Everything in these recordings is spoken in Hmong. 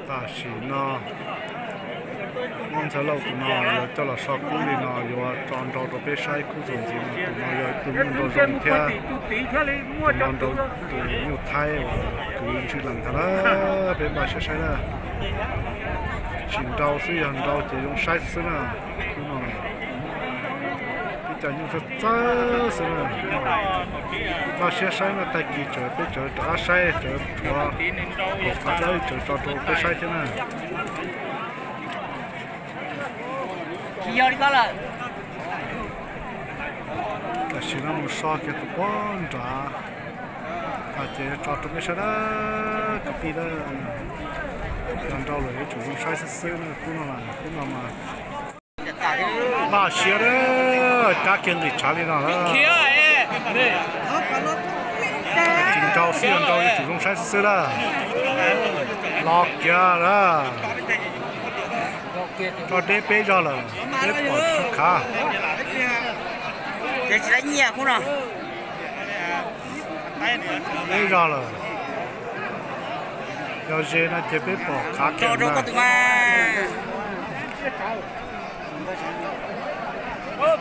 Tam sim no muab Ntxhais Lauj tus no yuav coj los so kub li no yuav tso nrau rau peb saib kub txuas ntxiv no. Tus no yog ib tug nyuj nrau zoo thiab tus no nrau tus nyuj thaib uas kwv ntswj lees ntag na. Peb npaj siab saib na. Tsis nrau xwb, yog nrau ces zoo saib xwb na. Kub no ib co nyuj txawj txawj xwb na. Npaj siab saib na, tag kis tsawv peb tsawv rov qab saib, tsawv tshuav kaum qhov dawb tsawv tso rau peb saib thiab na. Tam sim no mus so kiag tus pob nrad tas ces tso rau peb saib na kwv tij na. Yog nrau lawm yuav tsum zoo saib xwb xwb na, kub no mas, kub no mas. Npaj siab na, cab kiag nqis tshav li no na. Tsis nrau xwb, yog nrau yuav tsum zoo saib xwb xwb na. Los kiag na. Tso deb peb zog lawm, peb pom tsis khav. Peb zog lawm. Yog ze no ces peb pom khav kiag na.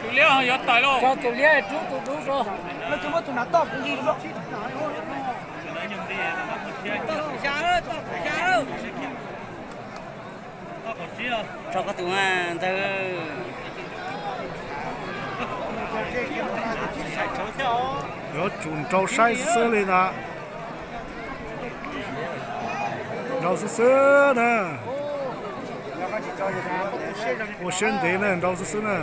Tus liab yog tais lauj. Tus liab rub tus dub rau. Tso koj tus ntawd. Yuav tsum nrau saib xwb xwb li ntag. Nrau xwb xwb na. Ua siab ntev na, nrau xwb xwb na.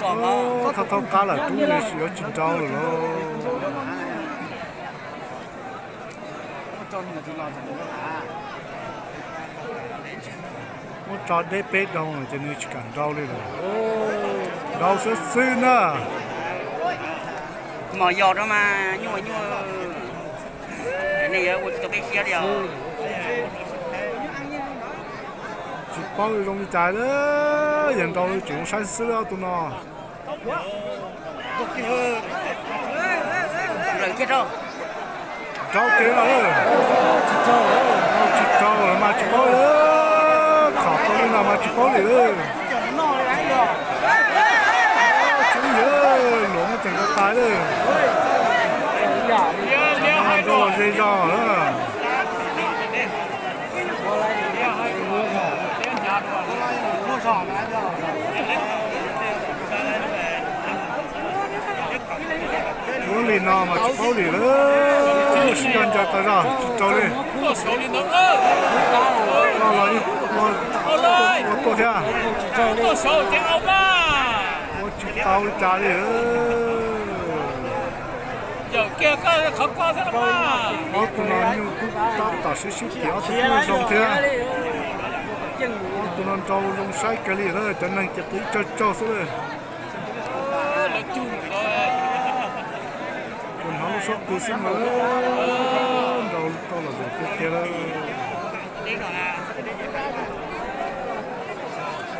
Thawj thawj qab lawm, rub yuav tsis nrau lawm lauj. Muab tso deb peb doog ces nws tsis kam nrau li lawm. Nrau xwb xwb na. Mos yos rau mas nyuaj nyuaj. Nej yuav ua tsis tau peb siab li os. Tsis paub zoo li cas, yog nrau tseem zoo saib xwb ob tug no. Nrau ces no, tsis raug mas tsis paub li, khom tau li no mas tsis paub li. Tswv yim, luam muab teem nkaus tais li. Nrau los ze zog. Ua li no mas tsis paub li lawm, sib zog ncaws tas zog tsis raug li. Koj los ua tuaj thiab. Ua tsis tau li cas li. Ob tug no nyuj kub tab tom sib sib tim, ob tug kub zoo thiab. Ob tug no nrau zoo saib kawg li na, cov neeg ces qw tsaug tsaug xwb lawm. Kuv hnov lub suab qw xwb mas, nrau tau los zaum tiag tiag lawm.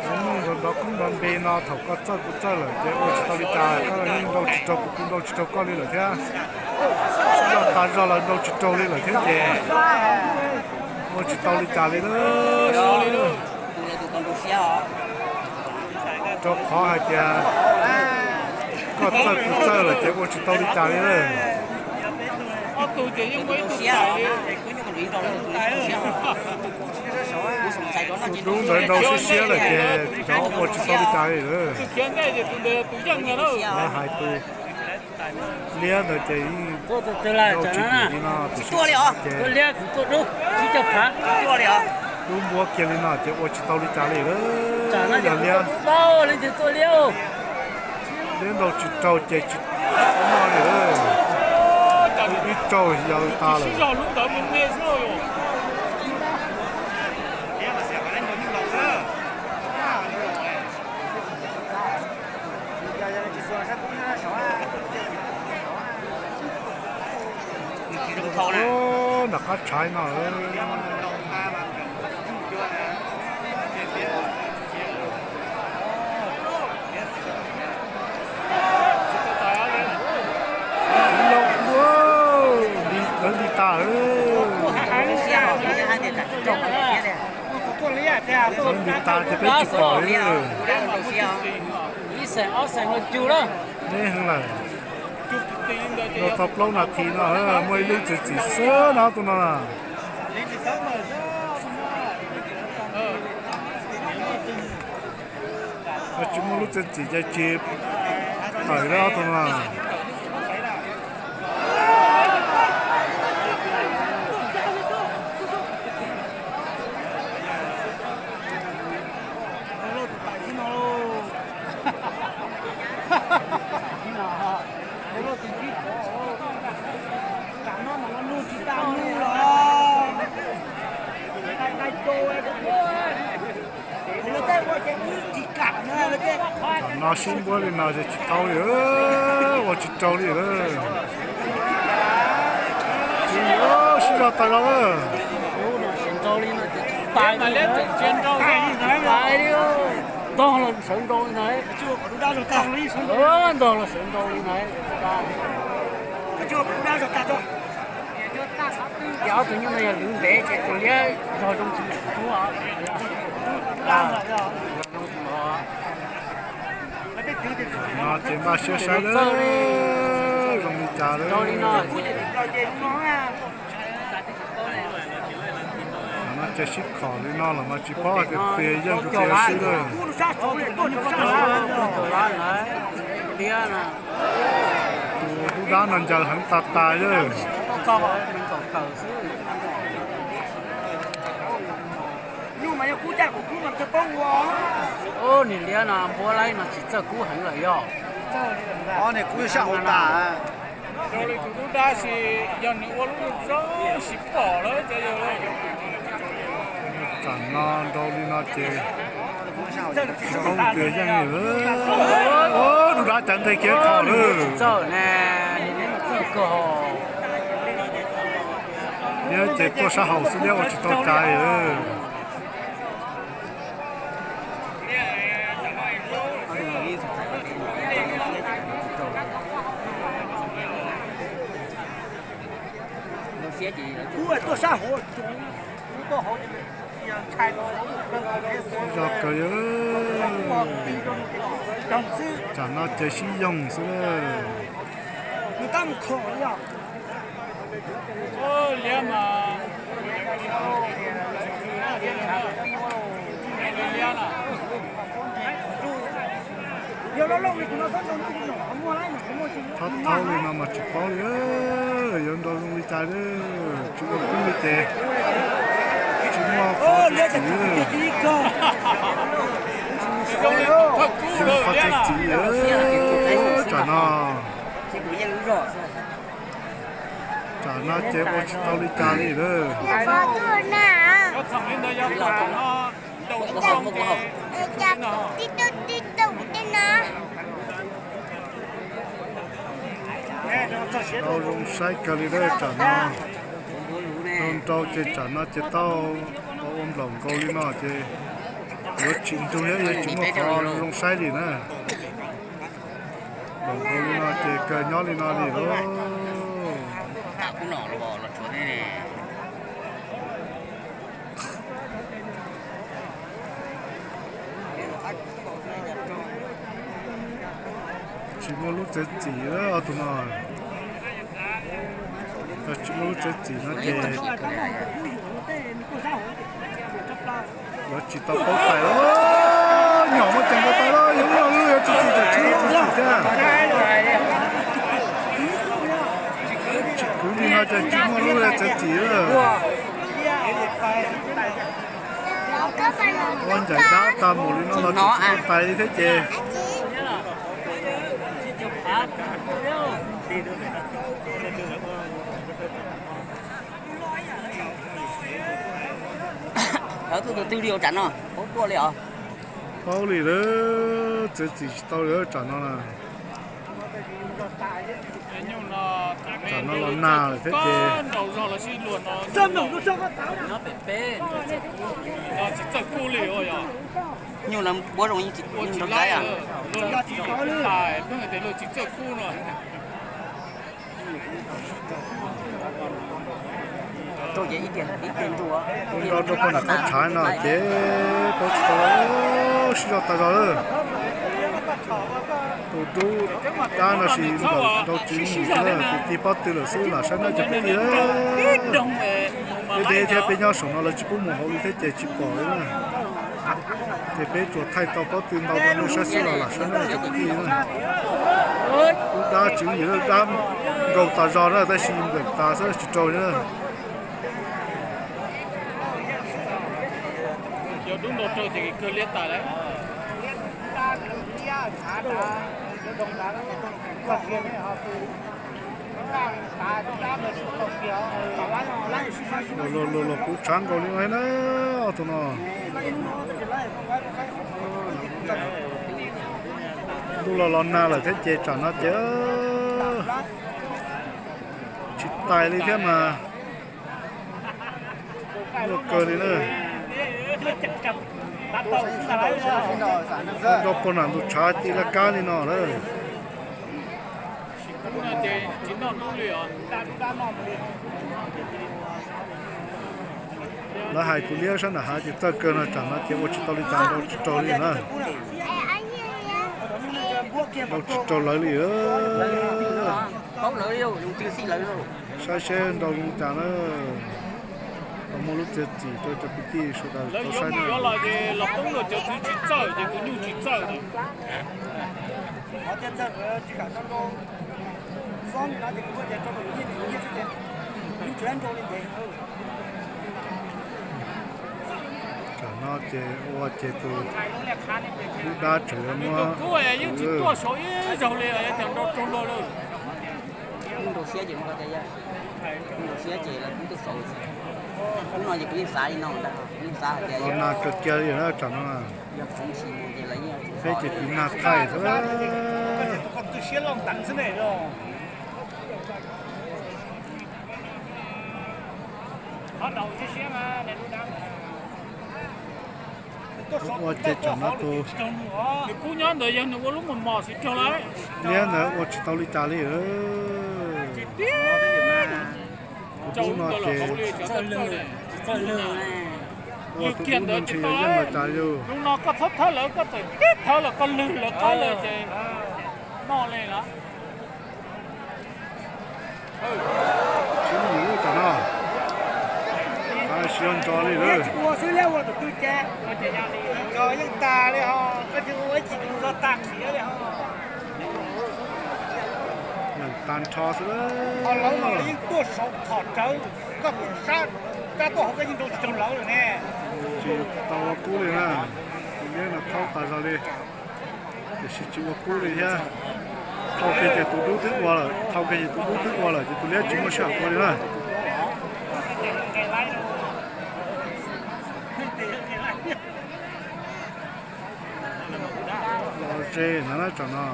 Cov nyuj nrov koob nrov npe no thaum koj txawj kuv txawj lawm ces ua tsis tau li cas, koj yeej nrau tsis raug kuv, kuv nrau tsis raug koj li lawm thiab. Sib zog tas zog los nrau tsis raug li lawm thiab ces ua tsis tau li cas li na. Rau qhov hais tias koj txawj kuv txawj lawm ces ua tsis tau li cas li lawm. Tus dub ntawd nrau siab siab lawm ces cov ua tsis tau li cas li lawm. Hais tus liab ntawd ces yeej nrau tsis raug li no, tus siab ces dub npuab kiag li no ces ua tsis tau li cas li lawm. Yog liab, liab nrau tsis raug ces tsis noj li lawm. Ib raug yawg tas lawm. Nram qab tshaiv no. Nti tas ces peb tsis pom li. Ib xeem ob xeem los cug lawm. Neb heev lawm. Los tau plaub nas this no muaj ib lub txiav txim xwb no tus no na. Tsis muaj lub txiav txim ces tsis tawm li ob tug no. Tam no sib npuab li no ces tsis tau li, ua tsis rau li lawm. Tsis sib zog tawm los lawm. Ntog los sawv nrau li no. Ntog los sawv nrau li no. Ces ob tug nyuj no yog lwv ntev ces tus liab zog zoo tsis ntxim hlub. No ces npaj siab saib zoo li cas lawm. Tam no ces sib khom li no los mas tsis paub hais tias tus twg yeej tus twg xwb lawm. Tus dub dab no ncaws heev tas tas lawm. Niag liab no npuab laib no tsis txawj kub heev lawm yog. Ob niag kub sab hauv tas. Rau li tus dub dab si, yog nws ua lub zoo zoo sib pom lawm ces yog. Tam no nrau li no ces tsis paub tus twg yeej li. Dub dab cav nqe kiag khom lawm. Liab ces tuaj sab hauv xwb, liab ua tsis tau cas li. Zog kawg, tsam no ces sib yoog xwb. Thaub thaub li no mas tsis paub li, yuav nrau zoo li cas li, tsis ua kub li ces tsis muaj qhov txi txiv. Tsis muaj qhov txi txiv, tsam no. Tsam no ces ua tsis tau li cas li lawm. Tau zoo saib kawg li lawm tsam no. Tau nrau ces tsam no ces tau ua nplaum nkaus li no ces yuav tsis nrug thiab yuav tsis muaj qhov zoo saib li na. Nplaum nkaus li no ces kawg nyob li no li lauj. Tsis muaj lub txiav txim, ob tug no tsis muaj lub txiav txim no ces yuav tsis tau paub tais lawm. Nyom muaj ceem ko taw lawm, yog lub no lub yuav txiav txim ces tsis tau txiav txim thiab. Tsis kwv li no ces tsis muaj lub txiav txim lawm. Ua ncaim dab tag mus li no los tsis tau tais li thiab ces. Lawv tuaj tus twg li ua tsam no, paub tuaj li os. Paub li lawm, txiav txim tsis tau li tsam no na. Tsam no los nag lawm thiab ces. Nyuj lawv npuab zoo, nyuj nrau qaib. Tus nrau rau poj niam qab tshav no ces paub tsis tau, sib zog tas zog lawm. Tus dub dab no sis nrau tsis mus xwb, tus tij pob tw lawm xwb, lam saib nawb cov kwv tij. Peb deb thiab peb nyob saum no lawv tsis pub mus hauv li thiab ces tsis pom li na. Ces peb tsuas thaij tau pob tw ntau rau nej saib xwb los lam saib nawb cov kwv tij. Dub dab tswv yim, dab nkaus tas zog na tab sis nplawm tas xwb tsis raug li na. Yog dub nrau raug ces kawg liab tas lawm. Luag luag luag puv tshav nkaus li no na, ob tug no. Ntuj los los nag lawm thiab ces tsam no ces tsis tais li thiab mas. Luaj kawg li na. Nrau puag nram ntug tshav ci laj kab li no lawm. Lawv hais tus liab sab nram hav ces txawj kawg no, tsam no ces ua tsis tau li cas, nrau tsis raug li na. Nrau tsis raug lawv li. Saib seb nrau zoo cas na. Muaj lub txiav txim rau cov kwv tij sawv daws tau saib na. Tam no ces ua ces tus dub dab tseem yuav muab. Nrau siab ces, nrau siab ces lawv kuj tuaj saud. Hnub no ces kuv yeej xav li no ntag, kuv yeej xav hais tias yog nag kawg kiag li na tsam no. Peb ces tiv nag thaij xwb. Ua ces tsam no tus kub nyob ntawd yog nws ua lub mos mos xwb raug lawm. Liab ntawd ua tsis tau li cas li. Tus dub no ces ua tus dub no ntshe yog yeej los cas yog. Lub no koj txhob thawb lawv, koj txawm tib thawb los koj lwg lawv qab lawm ces noj li lawm. Sib nyiam lub tsam no. Siv ntso li lawm. Yeej tas li ho, koj tsis ua ib chim mus zog tag khiav li ho. Yeej tag nrho xwb. Ho lawv mas lawv yeej tuaj saud txhom rawv, koj pum sab rab tuaj hauv koj yeej nrau tsis raug lawv lawm ne. Tsis tau ua kub li na, tus liab no thaub tas zog li. Tiam sis tsis ua kub li thiab. Thauj kiag ces tus dub twb ua lawm, thauj kiag ces tus dub twb ua lawm ces tus liab tsis muaj sij hawm ua li na. Los ze ntawd na tsam no.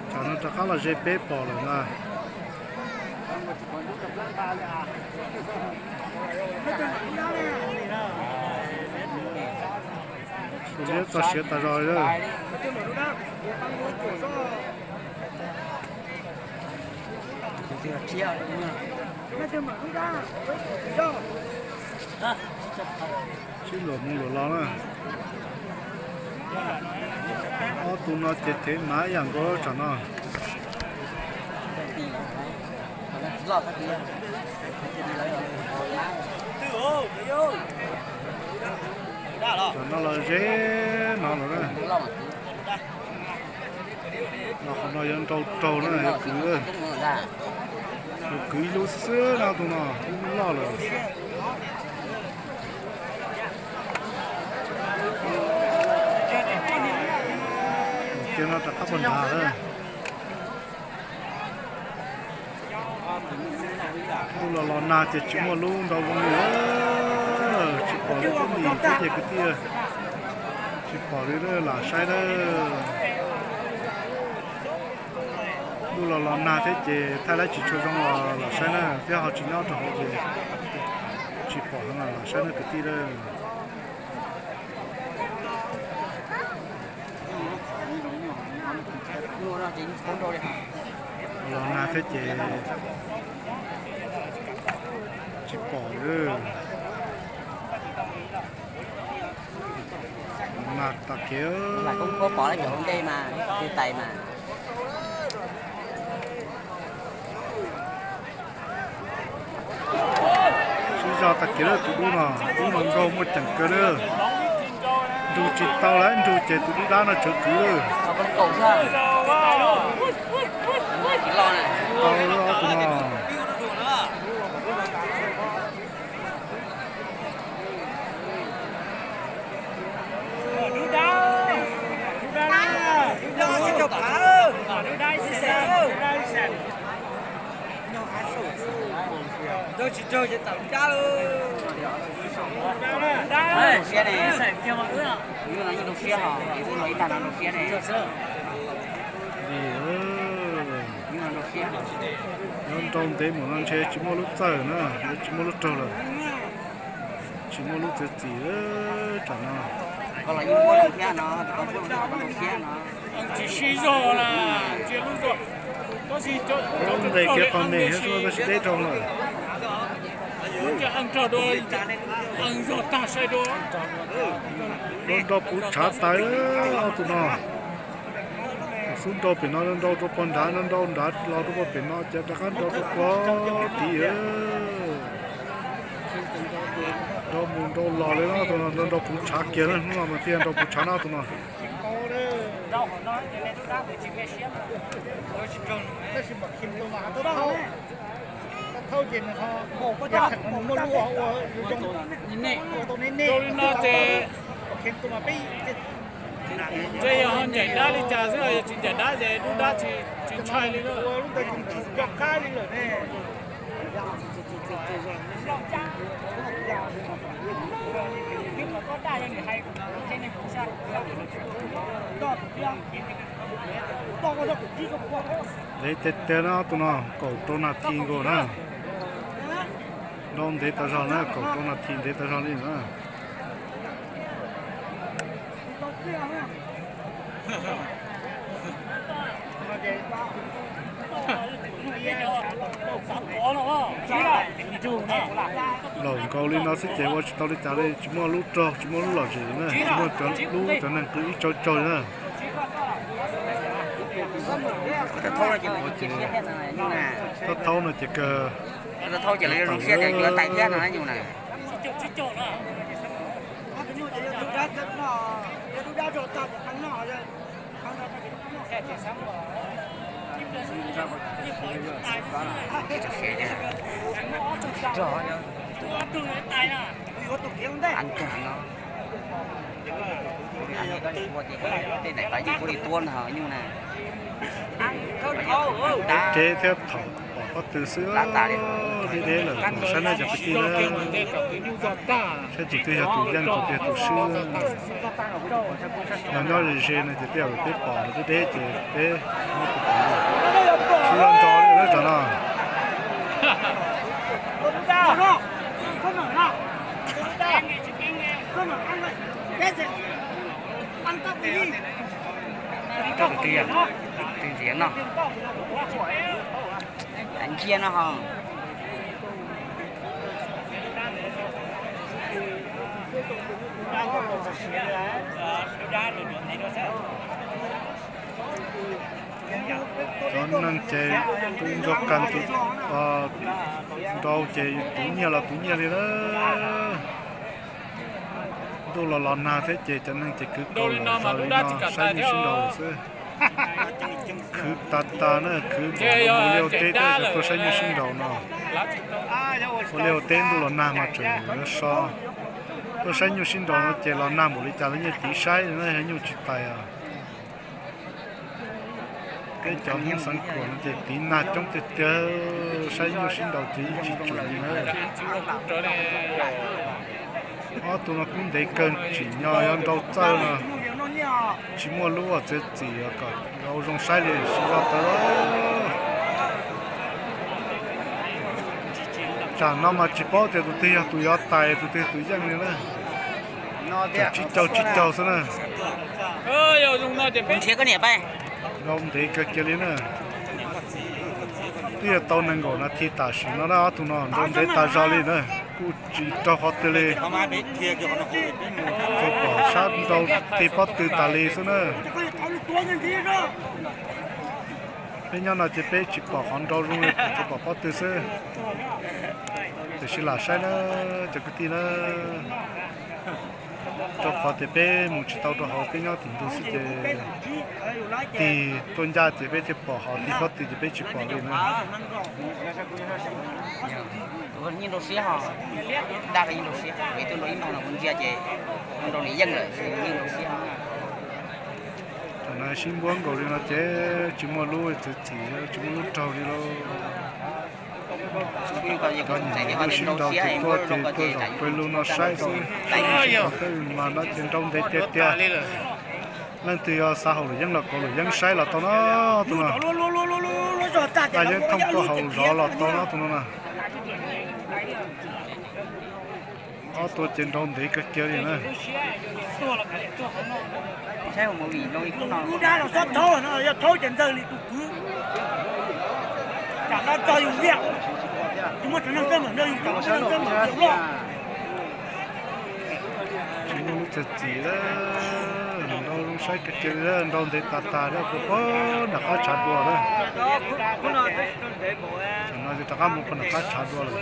Tsam no rov qab los ze peb pom lawm ntag. Tus liab txog siav tas zog li. Sib luam mus luam los na. Ob tug no ces thev hnav ib yam nkaus tsam no. Tsam no los ze no lawm na. Los qhov no yuav nrau raug na, yuav kwv, yuav kwv ib lub xwb xwb na, tus no ib lub loj lawm. Cia no rov qab pog nrad na. Ntuj los los nag ces tsis muaj lub nrau zoo li, tsis pom li, tub lis thiab ces kwv tij, tsis pom li, lam saib na. Ntuj los los nag thiab ces thaij laib tsis tshua zoo los lam saib na, thiab ho tsis nyob rau hauv ces tsis pom zoo los lam saib na kwv tij na. Los nag thiab ces Tsis pom lawm. Mas tas kev. Lam koob khuab pom lawm cov hauv ntej mas, tis tais mas. Sib zog tag kev lawm tus dub no, dub no nkaug muaj ceem kawg lawm. Nrug tsis tau lawm, nrug ces tus dub dab no tsawv kwv lawm. Tau lawm ob tug no. Siab ne, ib no yeej rau siab hos, ib no ib tag no rau siab ne. Nyob nrau ntev mus no ntshe tsis muaj lub txawj na, tsis muaj lub raug lawm, tsis muaj lub txiav txim tam no. Tsis sib zog na, ntsia lub zog, tab sis cov nqe kiag qhov me thiab xwb tab sis deb dhau lawm. Lub ncav eej rog dua, eej zog tag sai dua. Nrau nrau puv tshav tawv ob tug no. Xub nrau pem no nrau rau pog nrad, nrau nrad los rau pog pem no ces rov qab nrau rau pog tid. Nrau mus nrau los li no, tus no nrau puv tshav kiag na, hnub no mas thiaj nrau puv tshav no tus no. Tab sis mas Khees tus mas tau thaub, tau thaub ces nws ho, yog Khees mus muaj lub ua, ua zoo, ua tau neb neb no ces, Khees tus mas peb, ntshe yog ho ncaim dab li cas xwb, yog tsis ncaim dab ces lub dab tsis, tsis ntshai li. Ua lub ntawd ces tsis nco qab li lawm ne. Ntev tiag tiag na, tus no kaum rau nas this nkaus na. Nrau ntev tas zog na, kaum rau nas this ntev tas zog li na. Laum nkaus li no xwb ces ua tsis tau li cas li, tsis muaj lub raug, tsis muaj lub lom zem li na, tsis muaj lub cov neeg qw ib tsaug tsaug li na. Thaub thaub no ces kawg. Thaub ces zoo siab tias yuav tais thiab no nyuj na. Tej daim tawv yeej kuj li tuab ntag nyuj na. Kev thiab thaum pom pob tw xwb, deb deb lawm, saib na cov kwv tij na. Saib tus twg yog tus yeej, tus twg yog tus swb. Yog nyob ze ze no ces tej zaum peb pom deb deb ces peb muab tus pom. Sib zog nrau li lawm tam no. Koj tus twg, twg ntxiv no, ncia no ho. Cov neeg ces tus ntsuag kag tus nrau ces tus nyiaj los tus nyiaj li na. Ntuj los los nag thiab ces cov neeg ces khwv kaus lawm, zoo li no saib nyuj sib nraus lawm xwb. Khwv tas tas na, khwv npaum no mus liaj ua teb thiab tuaj saib nyuj sib nraus no. Ua liaj ua teb ntuj los nag mas tseem yuav so, tuaj saib nyuj sib nraus no ces los nag npaum li cas los yeej tiv saib na, yog nyuj tsis tais os. Peb cov Hmoob xeev Khuam no ces tiv nag coob tiag tiag, saib nyuj sib nraus ces yeej tsis tsum li na. Ob tug no kub ntev kawg, tsim nyog yog nrau txawj no, tsis muaj lub ua txiav txim kom zoo saib li sib zog tau. Tsam no mas tsis paub tias tus twg yog tus yuav tais, tus twg yog tus yeej li na. Tsib caug tsib caug xwb na. Nrau ntev kawg kiag li na. Twb yog tau nees nkaum nas this tam sim no na, ob tug no nrau ntev tas zog li na, kuj tsis raug qhov twg li. Tsuas pom sab nrau tig pob tw tas li xwb na. Peb nyob no ces peb tsis pom qhov nrau zoo li, tsuas pom pob tw xwb. Tiam sis lam saib na, cov kwv tij na, rau qhov tias peb mus tsis tau rau hauv, peb nyob tim ntug xwb ces tig tuaj ncaj ces peb thiaj pom, ho tig pob tw ces peb tsis pom li na. Yeej rau siab ho, dab yeej rau siab, vim tuaj nrau ib npag no kuv ntsia ces nrau nws yeej lawm, yeej rau siab. Tam no sib npuab nkaus li no ces tsis muaj lub txwv txim, tsis muaj lub raug li lauj. Cov niam lub sib nraus ces tuaj ces tuaj zaum pawg lug no saib xwb. Tej mas no ces nrau ntev tiag tiag. Leej twg yog xav haus luam yeeb los kauv luam yeeb saib los tau no, tus no. Dab yeeb thooj tuaj haus zov los tau no, tus no na. Ob tua ces nrau ntev kawg kiag li na. Lub dab los xob thaub no, yog thaub ces ntxawg li tus kwv. Tsam no txog yus liaj, tus muaj tsev neeg txawj mam nrog yus, tsam no tsev neeg txawj mam loj. Tsis muaj lub txwv txim, nrau zoo saib kiag kiag li, nrau ntev tas tas li, puag puag nram qab tshav dua na. Tsam no ces rov qab mus puag nram qab tshav dua lawm.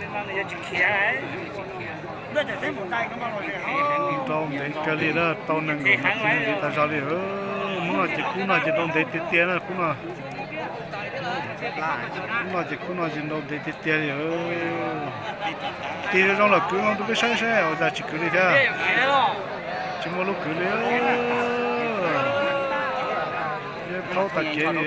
Nrau ntev kawg li na, tau nees nkaum nas this ntev tas zog li. Hnub no ces khub no ces nrau ntev tiag tiag na, khub no. Khub no ces khub no ces nrau ntev tiag tiag li. Tig zoo lawm kwv no rau peb saib saib ua cas tsis kwv li thiab. Tsis muaj lub kwv li. Thaub tag kev li.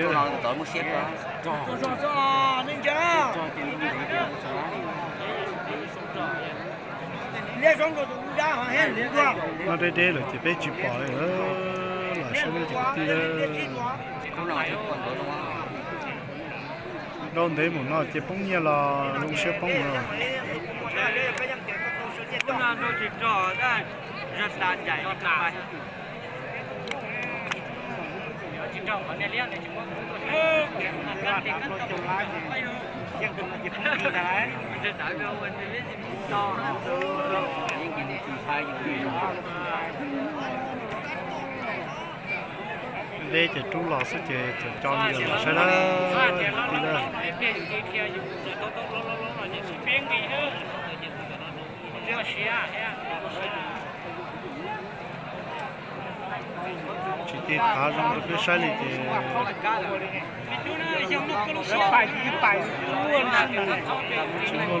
Noj deb deb lawm ces peb tsis pom li, los saib nej cov kwv tij. Nrau ntev mus no ces poob nyiaj los zoo siab poob los. Deb ces rub los xwb ces txawm coj mus saib na. Tsis tig tav zoo rau peb saib li ces tsis muaj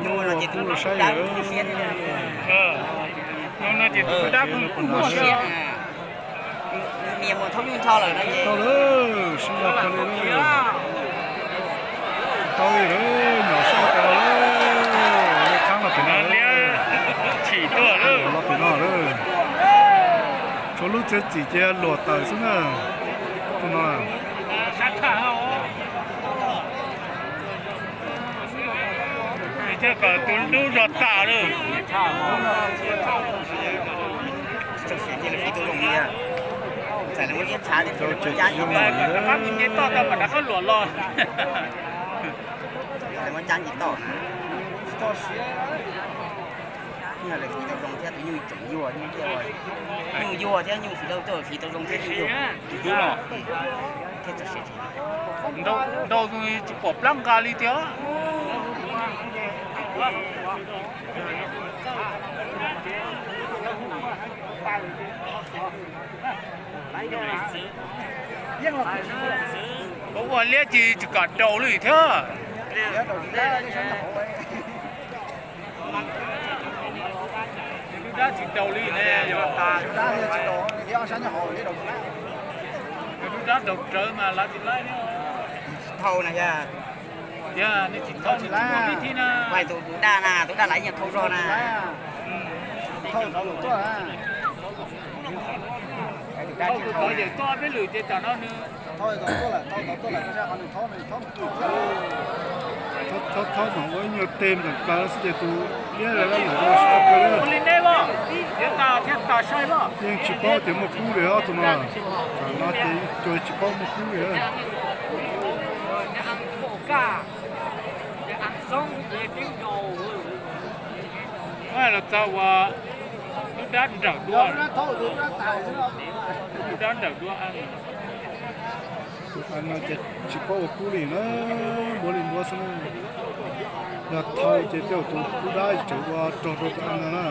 lub los kub rau saib li. Tau lawm, sib zog kawg li. Tau li lawm, nyuam soj tas lawm. Li khaab los pem no lawm. Los pem no lawm. Tshuav lub txiav txim ces luam tawm xwb na. Tus no. Thiaj kom tus dub zog tas lawm. Rov qab mus nce toj tau kom rov qab luam los. Nyuj fiv tau zoo thiab, nyuj tseem yuag, nyuj yuag thiab, nyuj fiv tau, fiv tau zoo thiab, nyuj yuag. Tus dub no. Nrau tsis pom plab nqa li tiag. Ua liab ces tsis kam daus li thiab. Tus dub dab tsis daus li ne, yog tas. Tus dub dab daus rawv mas lawv tsis laib thiab. Thau na yog. Yog nej tsis thau, tsis muaj vib thib na. Tus dub dab na, tus dub dab lawv yeej thau zog na. Thau tus tod yeem tuaj peb lwm ces tam no nws Thawb thawb mas ua ib nyuag tej npam plaws xwb ces tus liab lawm lawm. Yeej tsis paub tias muaj kub li ob tug no. Tam no ces cuag tsis paub muaj kub li. Los txog ua lub dab nrawm dua, lub dab nrawm dua. Tus a no ces tsis paub ua kub li na, npuav li npuav xwb na. Yog thau ces tej zaum tus kub dab tseem ua rog rau tus a no na.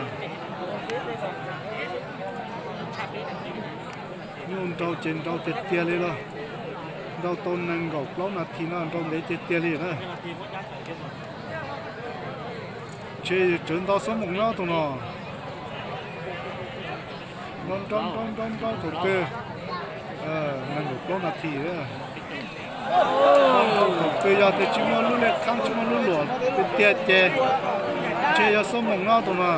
Nyuj nrau ces nrau tiag tiag li los, nrau tau nees nkaum plaub nas this no nrau ntev tiag tiag li na. Ntshe tsawv ntau xuab moos nyob tus no. Nrau nrau nrau nrau nrau thaum twg, nees nkaum plaub nas this. Thaum twg yog tias tsis muaj lub lej qhab tsis muaj lub luam tiag tiag ces ntshe yog xuab moos nyob tus no.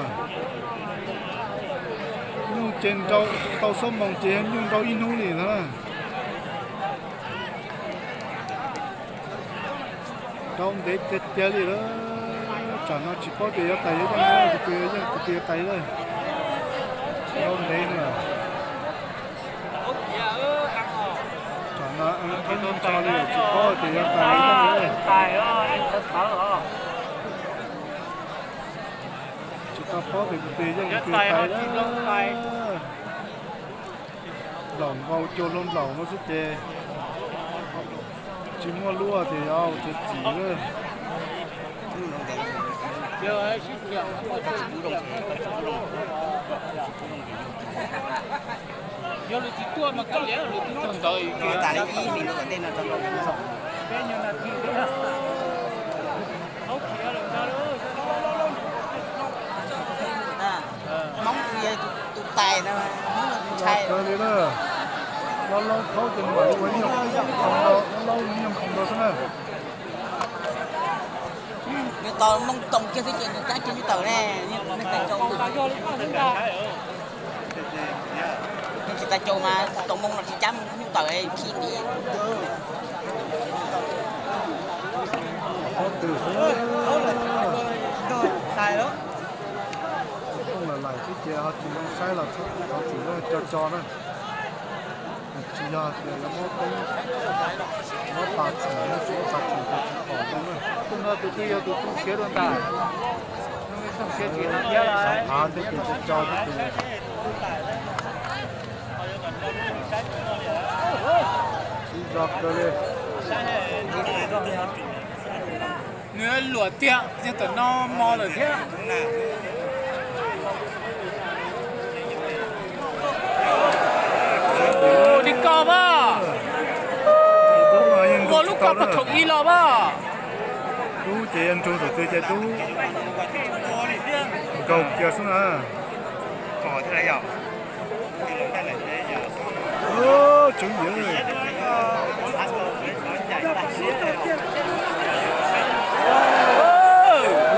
Nyuj ces nrau tau xuab moos ces yog nyuj nrau ib hnub li ntag na. Nrau ntev tiag tiag li lawm. Tsam no tsis paub tias yuav tais yuav yeej, kuv tus yeej kuv tus yuav tais lawm. Nrau ntev na. Tsam no ib ncho li tsis paub tias yuav tais yuav yeej lawm. Tsis tau paub tias kuv tus yeej kuv tus tais lawm. Nplaum nkaus cuag hluas nplaum no xwb ces tsis muaj lub tias yog ua txiv txiv lawm. Hmoob tus tais no ntshai kawg li na. Laub laub thaub ces mam li ua nyuag khoom, laub laub nyuag khoom rau xwb na. Nws tos moo toom kiag xwb ces nws cab kiag nyuj tawm ne. Nws tsis tas caus mas toom moo los tsis cab nyuj tawm khi nti. Pob tw xwb. Tus phooj lawm lawm xwb ces ho tsis zoo saib los thov txim lawm co co na. Tsis yog tias yuav muab poob, muab pas txhim, muab tsis muab pas txhim ces tsis pom zoo na. Tus no tus twg yog tus tu siav rau ntawm, xyov av thiab ces co co xwb ces. Sib zog kawg li. Nws luam tiag, yog tam no mos lawm thiab. Ua li ko mas, ua lub ko pas thaum ib los mas. Dub ces yog nrug thaum twg ces dub nkaug kiag xwb na. Tswv yawg,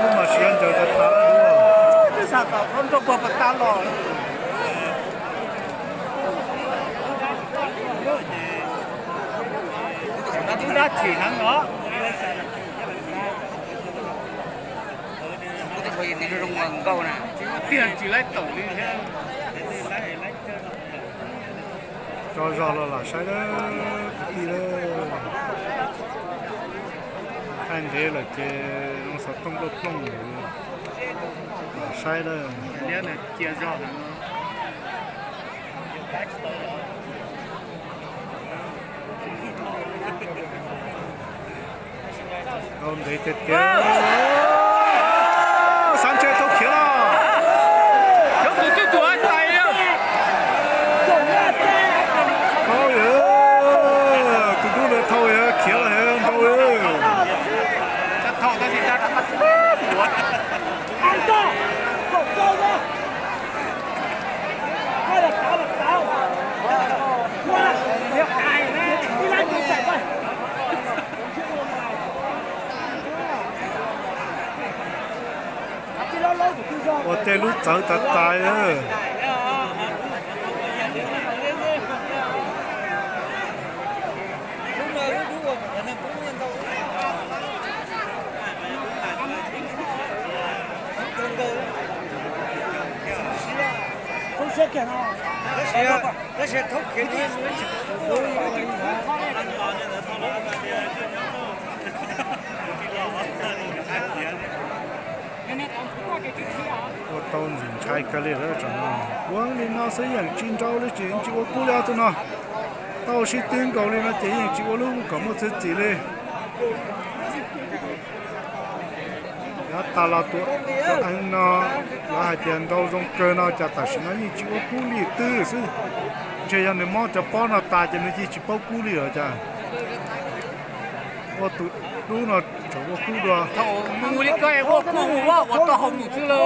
lub mas siav ncaws tas tas. Nrog pog pas tas los. Dub dab tsim heev os. Tiag tsis laib taum li thiab. Tso zog los lam saib na kwv tij na. Thaij ntev lawm ces zoo xov tooj plooj plooj, lam saib na. Liab nws cia zog heev. Nrau ntev tiag tiag. Xav ntshe tau khiav los. Cov tus twb tus tais. Paub yog tus dub ntawd thau khiav los nrau. Ua tej lub txawv tas tas. Ua tau ntxim ntshai kawg li lawm tam no. Ua li no xwb yeej tsis nrau li, tsis, tsis ua kub li ob tug no. Tau sib twb nkaus li no ces yeej tsis ua lub kom muaj txiav txim li. Yav tas los tus eeb no lawv hais tias nrau zoo kawg no cas tam sim no yeej tsis ua kub li twb xwb. Ntshe yog nws mob cov pob no tas ces nws yeej tsis paub kub li lawm cas. Ua tus dub no tseem ua kub dua. Thaum mus li ko ua kub mus ua tau hauv mus xwb lauj.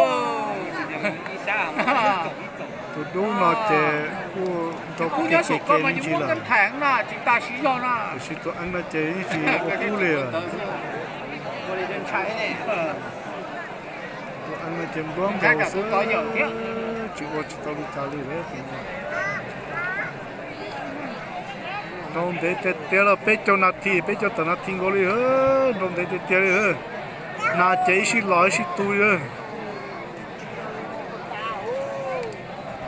Tus dub no ces kuj nrau kiag kiag me ntsis lawm. Tiam sis tus eeb no ces yeej tsis ua kub li lawm. Tus eeb no ces npuab nkaus xwb, tsis ua tsis tau li cas li lawm. Nrau ntev tiag tiag lawm, peb caug nas this, peb caug tawm nas this nkaus li, nrau ntev tiag tiag li. Nas ces ib sij los ib sij tu li.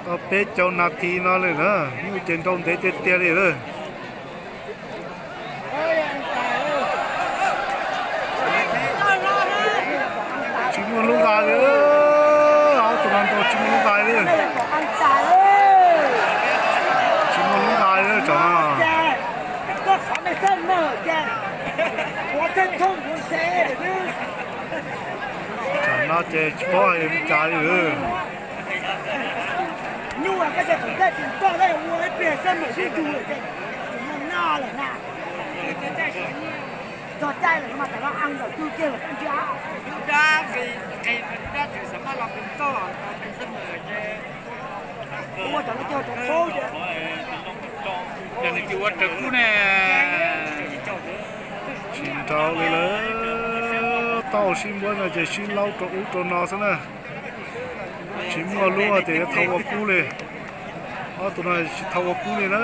Tau peb caug nas this no li na, nyuj ces nrau ntev tiag tiag li lawm. Tsis muaj lub nqaij li, ob tug no nrau tsis muaj lub nqaij li. Tsis muaj lub nqaij li tam no. Tam no ces tsis paub hais li cas li. Ces nws tsis ua raws kub ne. Tsis nrau li lawm, tau sib npuab no ces sib laub rau ub rau no xwb na. Tsis muaj lub tias yuav thau ua kub li. Ob tug no tsis thau ua kub li na,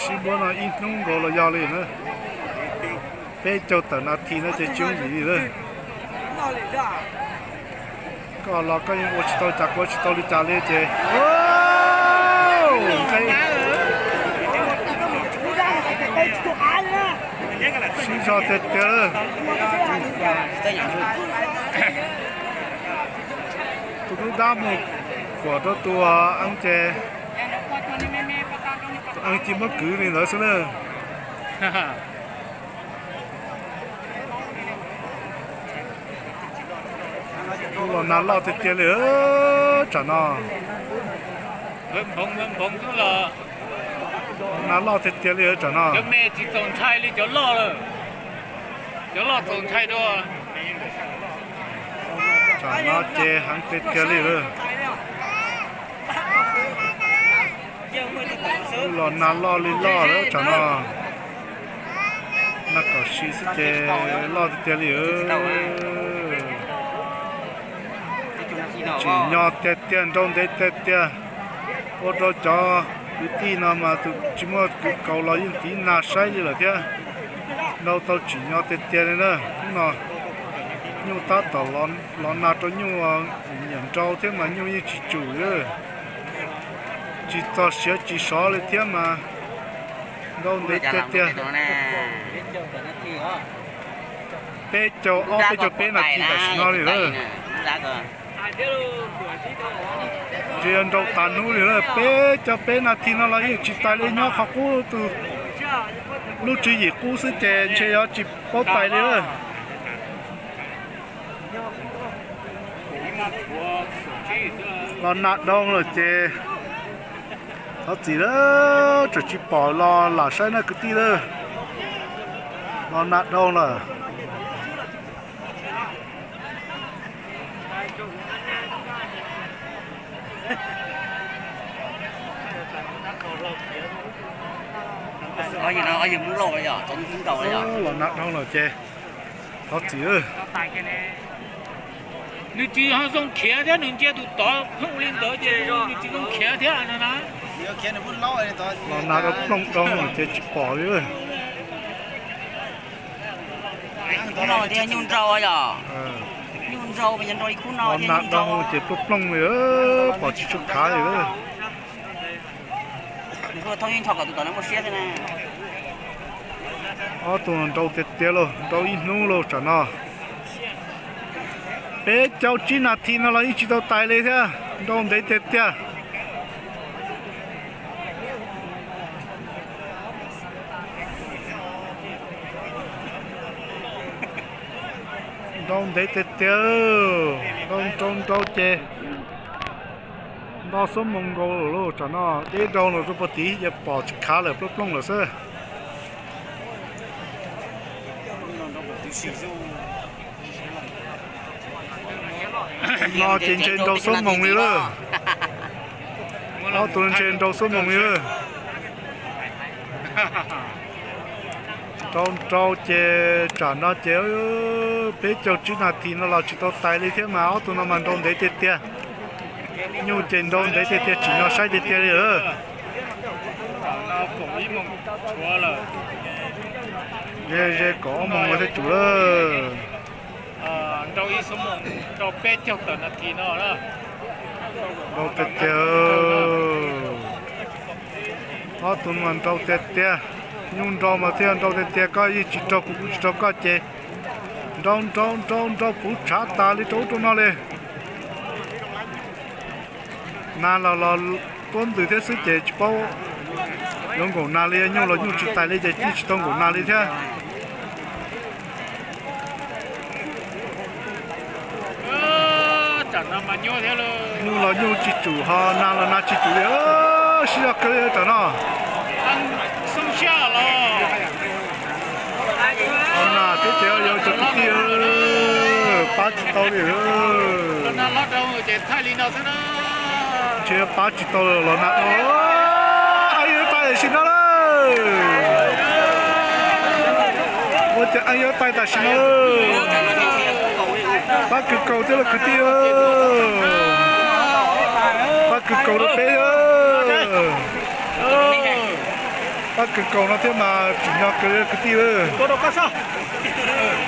sib npuab no ib hnub nkaus los yog li na. Peb caug tawm nas this no ces tsis yooj yim li lawm. Koj los koj yeej ua tsis tau cas, ua tsis tau li cas li ces sib zog tiag tiag. Tus dub dab mus kuam rau tus eeb ces tus eeb cia muab kwv li ntawd xwb na. Los nag loj tiag tiag li tsam no. Nag loj tiag tiag li tsam no. Cov me tsis txaus ntshai li cov loj lawm. Cov loj txaus ntshai dua. Tsam no ces heev tiag tiag li lawm. Los nag loj li loj lawm tsam no. Nag kom si xwb ces loj tiag tiag li. Tsim nyog tiag tiag, nrau ntev tiag tiag. Ua rau cov kwv tij no mas tus tsis muaj kwv kaus los yeej tiv nag saib li lawm thiab. Nrau tau tsim nyog tiag tiag li na. Hnub no nyuj tab tom los nag rau nyuj, nyiam nrau thiab mas nyuj yeej tsis tsum li. Tsis txog siav tsis sov li thiab mas nrau ntev tiag tiag. Peb caug ob peb caug peb nas this tam sim no li lawm. Ntshe yuav nrau tas hnub li lawm, peb caug peb nas this no los yeej tsis tais li, nyob qhov qub tus lub tswv yim qub xwb ces ntshe yuav tsis paub tais li lawm. Los nag dhau lawm ces thov txim lawm, tseem tsis pom los lam saib na kwv tij lawm. Los nag dhau lawm. Los nag dhau lawm ces thov txim. Nws tsis zoo khiav thiab, nws ntsia tus tod phooj li ntawd ces nws tsis zoo khiav thiab no na. Los nag dhau plooj dhau lawm ces tsis pom li. Nyuj nrau yom. Nyuj nrau, nyuj nrau li khub no. Los nag dhau ces plooj plooj li, pom tsis tshua khav li. Nws kuj thoob ib ncho kom tus tom no muaj siab xwb na. Ob tug nrau tiag tiag lauj, nrau ib hnub lauj tsam no. Peb caug tsib nas this no los yeej tsis tau tais li thiab, nrau ntev tiag tiag. Nrau ntev tiag tiag, nrau nrau nrau ces nto xuab moos nkaus lawm. Tsam no deb nrau los rau puag tid ces pom tsis khav lawm, plooj plooj lawm xwb. No ces ntshe nrau xuab moos li lawm. Ob tug ntshe nrau xuab moos li lawm. Nrau nrau ces tsam no ces peb caug tsib nas this no los tsis tau tais li thiab mas ob tug no mas nrau ntev tiag tiag. Nyuj ces nrau ntev tiag tiag, tsim nyog saib tiag tiag li lawm. Ze ze kaum ob moos no thiaj tsum lawm. Nrau tiag tiag. Ob tug mas nrau tiag tiag. Nyuj nrau mas thiaj nrau tiag tiag, koj yeej tsis raug kuv, kuv tsis raug koj ces nrau nrau nrau nrau puv tshav tas li rau ub rau no li. Nas los los tuab ntws thiab xwb ces tsis paub yuav nkaum nas li, nyuj los nyuj tsis tais li ces yeej tsis tau nkaum nas li thiab. Nyuj los nyuj tsis tsum ho nas los nas tsis tsum li, sib zog kawg li tsam no. Los nas thiab ces yog cov kwv tij pab tsis tau li. Ntshe pab tsis tau los nas, yeej tais tam sim no lawm. Ua cas yeej tais tam sim no lawm. Pab kws kaus thiab lawm kwv tij. Pab kws kaus rau peb. Pab kws kaus no thiab mas tsim nyog kawg kwv tij lawm.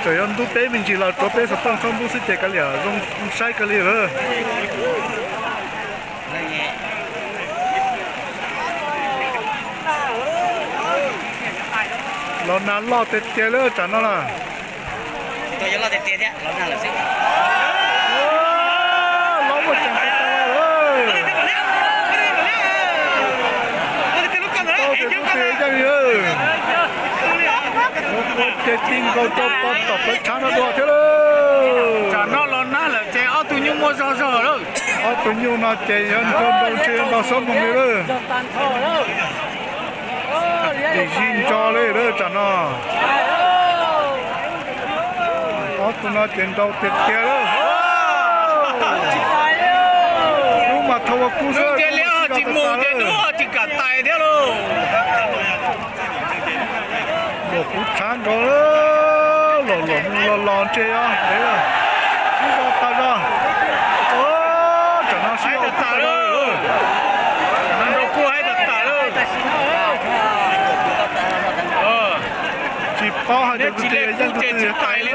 Txawm yuav ntub peb me ntsis los tsuav peb xov tooj txhob ntub xwb ces kav liam zoo saib kawg li lawm. Los nas loj tiag tiag lawm tsam no na. Los muaj ceem tas tas lawm. Tsis paub tias lub twg yeej li. Ua ces ti nkaus rau pov tom plawv tshav no dua thiab lawm. Tsam no los nag lawm ces ob tug nyuj muaj zog zog lawm. Ob tug nyuj no ces yuav nrau nrau ntshe yuav nto xuab moos li lawm. Dim zis ntso li lawm tsam no. Ob tug no ces nrau tiag tiag lawm. Hnub mas thaum ua kub xwb, tsis mus ces hnub tsis kam tais thiab lauj. Luam puv tshav nkaus, los luam mus los los ntshe os, sib zog tas zog. Tsam no sib zog tas lawm, nrau kuj haib tas tas lawm. Tsis paub hais tias tus twg yeej tus twg tais li.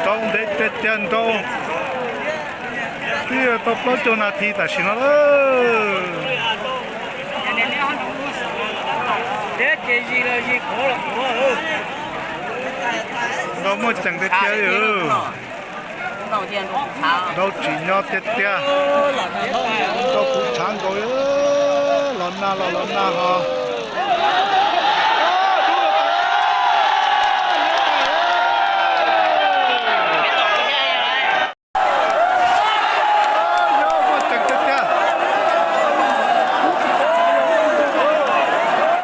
Nrau ntev tiag tiag nrau. Twb tau plaub caug nas this tam sim no lawm. Nrau muaj ceem tiag tiag li. Nrau tsim nyog tiag tiag. Nrau puv tshav nkaus, los nag los los nag ho.